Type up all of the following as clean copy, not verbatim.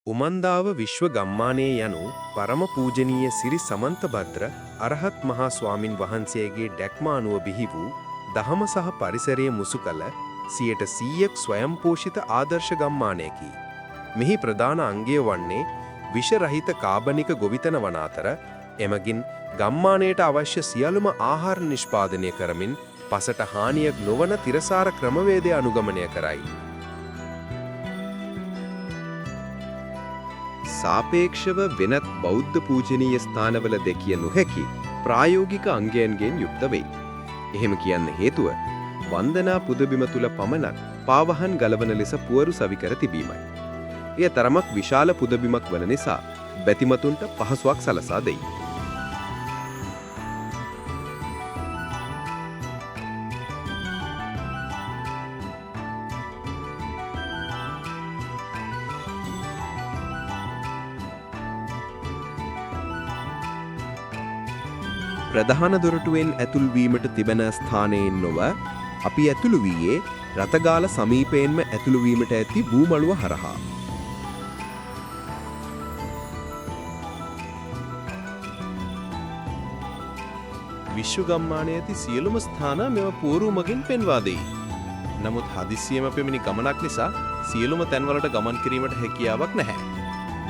උමන්දාව විශ්ව ගම්මානයේ යනු පරම පූජනීය සිරි සමන්තභද්‍ර අරහත් මහා ස්වාමින් වහන්සේගේ දැක්ම අනුව බිහි වූ දහම සහ පරිසරයේ මුසු කළ 100%ක් ස්වයංපෝෂිත ආදර්ශ ගම්මානයකි. මෙහි ප්‍රධාන අංගය වන්නේ විෂ රහිත කාබනික ගොවිතැන වන අතර, එමගින් ගම්මානයට අවශ්‍ය සියලුම ආහාර නිෂ්පාදනය කරමින් පසට හානියක් නොවන තිරසාර ක්‍රමවේදය අනුගමනය කරයි. සාපේක්ෂව වෙනත් බෞද්ධ පූජනීය ස්ථානවල දැකිය නොහැකි ප්‍රායෝගික අංගයන්ගෙන් යුක්ත වෙයි. එහෙම කියන්න හේතුව වන්දනා පුදබිම තුල පමණක් පාවහන් ගලවන ලෙස පුවරු සවිකර තිබීමයි. එය තරමක් විශාල පුදබිමක් වන නිසා බැතිමතුන්ට පහසුවක් සලසා දෙයි. ප්‍රධාන දොරටුවෙන් ඇතුල් වීමට තිබෙන ස්ථානයෙන් නොව අපි ඇතුළු වීයේ රථගාල සමීපයෙන්ම ඇතුළු වීමට ඇති බූමළුව හරහා. විශ්ව ගම්මානයේ ඇති සියලුම ස්ථාන මෙම පුවරු මගින් පෙන්වා දෙයි. නමුත් හදිස්සියේම පැමිණි ගමනක් නිසා සියලුම තැන්වලට ගමන් කිරීමට හැකියාවක් නැහැ.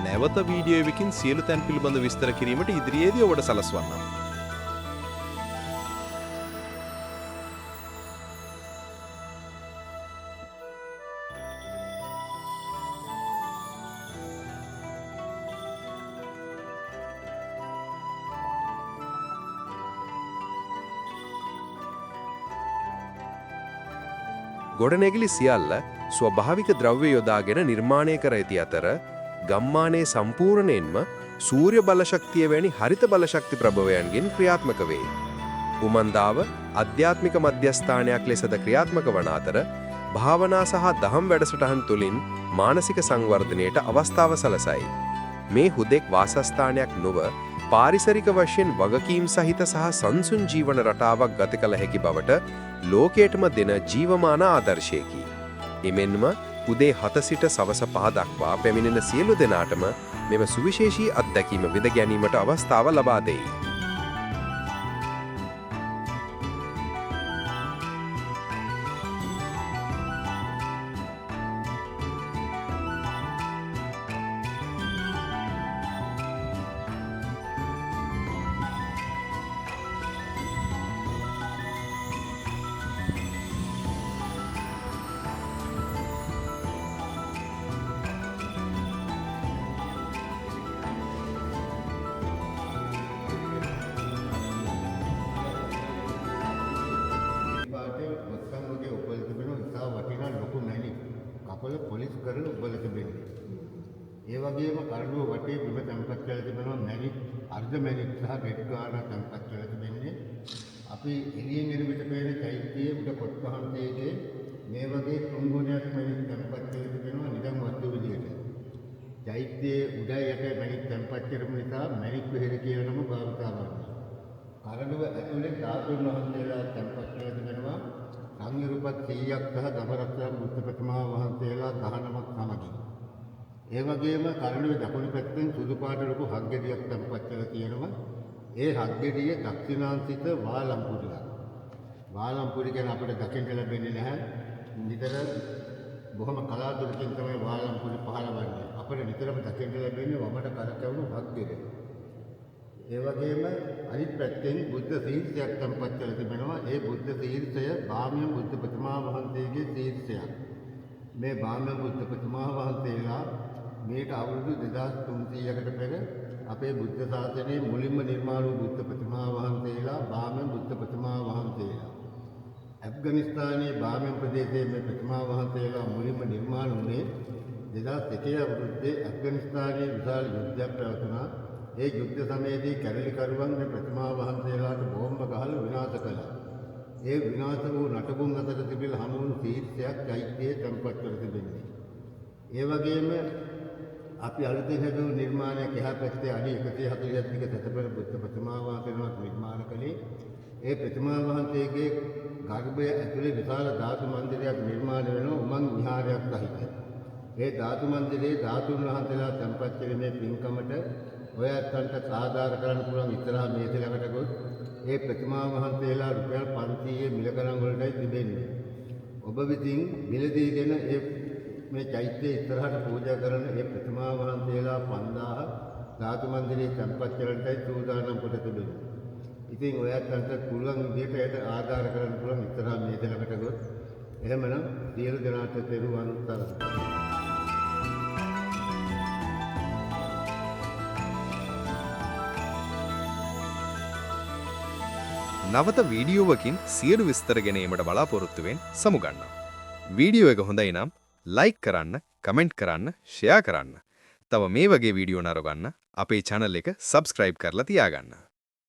නැවත වීඩියෝ එකකින් සියලු තැන් පිළිබඳ විස්තර කිරීමට ඉදිරියේදී ඔබට සලස්වන්නම්. ගොඩනැගිලි සියල්ල ස්වභාවික ද්‍රව්‍ය යොදාගෙන නිර්මාණය කර ඇති අතර, ගම්මානයේ සම්පූර්ණයෙන්ම සූර්ය බලශක්තිය වැනි හරිත බලශක්ති ප්‍රභවයන්ගෙන් ක්‍රියාත්මක වේ. උමන්දාව අධ්‍යාත්මික මධ්‍යස්ථානයක් ලෙසද ක්‍රියාත්මක වන අතර, භාවනා සහ දහම් වැඩසටහන් තුළින් මානසික සංවර්ධනයට අවස්ථාව සලසයි. මේ හුදෙක් වාසස්ථානයක් නොව පාරිසරික වශයෙන් වගකීම් සහිත සහ සංසුන් ජීවන රටාවක් ගත කළ හැකි බවට ලෝකයටම දෙන ජීවමාන ආදර්ශයකි. එමෙන්ම උදේ 7 සිට සවස 5 දක්වා පැමිණෙන සියලු දෙනාටම මෙම සුවිශේෂී අත්දැකීම විඳ ගැනීමට අවස්ථාව ලබා දෙයි. පාටේ බොත්තම් වගේ ඔබල තිබෙනවා ඉතා වටිනා ලොකු මැණික් කපල පොලිස් කරලා ඔබල තිබෙන්නේ. ඒ වගේම කරඩුව වටේ බිම තැන්පත් කරලා තිබෙනවා මැණික්, අර්ධ මැණික් සහ රෙඩ් ගාන තැන්පත් කරලා තිබෙන්නේ. අපි එළියෙන් එන විට පේන චෛත්‍යයේ උඩ කොට්පහන්තේගේ මේ වගේ තුන් ගුණයක් මැණික් තැන්පත් කරලා තිබෙනවා නිකන් වස්තු විදියට. චෛත්‍යයේ උඩ යට මැණික් තැන්පත් කරපු නිසා මැණික් වෙහෙර කියන නම භාවිතා කරනවා. කරඩුව ඇතුලේ ධාතුන් වහන්සේලා තැන්පත් කරලා තිබෙනවා. සංයුරුපත් 100ක් සහ දඹරක්ෂක බුද්ධ ප්‍රතිමා වහන්සේලා 19ක් සමගින්. ඒ වගේම කරඩුවේ දකුණු පැත්තෙන් සුදු පාට ලොකු හක්ගෙඩියක් තැන්පත් කරලා තියෙනවා. ඒ හක්ගෙඩිය දක්ෂිණාංශිත වාලම්පුරියක්. වාලම්පුරි ගැන අපිට දකින්න ලැබෙන්නේ නැහැ. නිතර බොහොම කලාතුරකින් තමයි වාලම්පුරි පහළවන්නේ. අපිට නිතරම දකින්න ලැබෙන්නේ වමට කරකැවුණු හක්ගෙඩිය. ඒ වගේම අනිත් පැත්තෙන් බුද්ධ ශීර්ෂයක් තැන්පත් කරලා තිබෙනවා. ඒ බුද්ධ ශීර්ෂය බාමියන් බුද්ධ ප්‍රතිමා වහන්සේගේ ශීර්ෂයක්. මේ බාමියන් බුද්ධ ප්‍රතිමා වහන්සේලා මේක අවුරුදු 2300කට පෙර අපේ බුද්ධ ශාසනයේ මුලින්ම නිර්මාණ වූ බුද්ධ ප්‍රතිමා වහන්සේලා බාමියන් බුද්ධ ප්‍රතිමා වහන්සේලා. ඇෆ්ගනිස්තානයේ බාමියන් ප්‍රදේශයේ මේ ප්‍රතිමා වහන්සේලා මුලින්ම නිර්මාණ වුණේ 2001 අවුරුද්දේ ඇෆ්ගනිස්තානයේ විශාල යුද්ධයක් පැවතුණා. ඒ යුද්ධ සමයේදී කැරලිකරුවන් මේ ප්‍රතිමා වහන්සේලාට බෝම්බ ගහලා විනාශ කළා. ඒ විනාශ වූ නටබුන් අතර තිබිලා හමු වුණු ශීර්ෂයක් චෛත්‍යයේ තැන්පත් කර තිබෙන්නේ. ඒ වගේම අපි අලුතෙන් හැදුණු නිර්මාණයක් එහා පැත්තේ අඩි 140ක් දිග සැතපෙන බුද්ධ ප්‍රතිමා වහන්සේනමක් නිර්මාණ කළේ. ඒ ප්‍රතිමා වහන්සේගේ ගර්භය ඇතුලේ විශාල ධාතු මන්දිරයක් නිර්මාණය වෙනවා උමං විහාරයක් සහිත. ඒ ධාතු මන්දිරයේ ධාතුන් වහන්සේලා තැන්පත් කිරීමේ පින්කමට ඔය ඇත්තන්ට සාධාර කරන්න පුළුවන් ඉස්සරහා මේස ළඟට ගොස් ඒ ප්‍රතිමා වහන්සේලා රුපියල් 500 මිල ගණන් වලටයි තිබෙන්නේ. ඔබ විසින් මිලදීගෙන ඒ මේ චෛත්‍යය ඉස්සරහට පූජා කරන ඒ ප්‍රතිමා වහන්සේලා 5000 ධාතු මන්දිරයේ තැන්පත් කරන්නටයි සූදානම් කොට තිබෙන්නේ. ඉතින් ඔය ඇත්තන්ට පුළුවන් විදිහට එයට ආධාර කරන්න පුළුවන් ඉස්සරහා මේස ළඟට ගොස්. එහෙමනම් සියලු දෙනාට තෙරුවන් සරණයි. නවත වීඩියෝවකින් සියලු විස්තර ගෙන ඒමට බලාපොරොත්තු වෙන සමුගන්නවා. වීඩියෝ එක හොඳයි නම් ලයික් කරන්න, කමෙන්ට් කරන්න, ෂෙයා කරන්න. තව මේ වගේ වීඩියෝ නරඹන්න අපේ channel එක subscribe කරලා තියාගන්න.